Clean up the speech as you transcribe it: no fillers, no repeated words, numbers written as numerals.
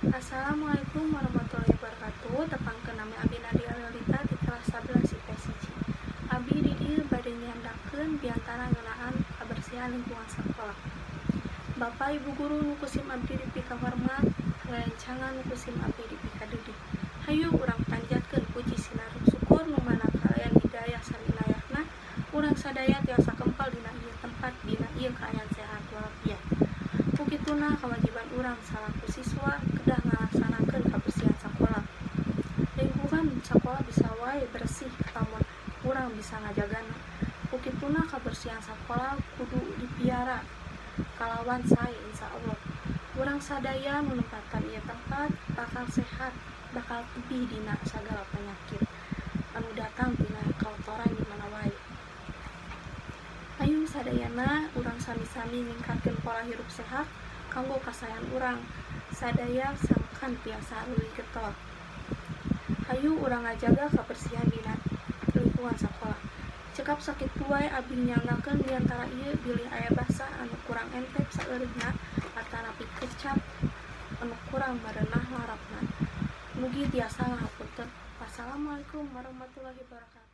Assalamualaikum warahmatullahi wabarakatuh. Tepangkeun, nami Abi Nadia Lolita di kelas 11 IPS 1. Abi di dieu bade nyandakeun biantara ngeunaan kabersihan lingkungan sakola. Bapak Ibu guru nu ku sim abdi dipikahormat, rerencangan nu ku sim abdi dipikadeudeut. Hayu urang panjatkeun puji sinareng syukur nu mana kalayan hidayah sareng inayahna urang sadaya tiasa kempal dina ieu tempat, dina ieu kaayaan sehat walafiat. Ku kituna kewajiban urang salaku siswa kedah ngalaksanakeun kabersihan sakola. Lingkungan sakola bisa wae bersih lamun urang bisa ngajagana. Ku kituna kabersihan sakola kudu dipiara kalawan sae, insyaallah. Urang sadaya nu nempatan ieu tempat bakal sehat, bakal tebih dina sagala penyakit anu datang tina kakotoran di mana wae. Ayu sadayana urang sami-sami ningkatkeun pola hirup sehat kanggo kasaean urang sadaya sangkan tiasa leuwih getol. Hayu urang ngajaga kabersihan dina lingkungan sakola. Cekap sakitu wae abdi nyandakeun biantara ieu, bilih aya basa anu kurang entep saeureunna atanapi kecap anu kurang merenah larapna. Mugi tiasa ngahapunten. Wassalamualaikum warahmatullahi wabarakatuh.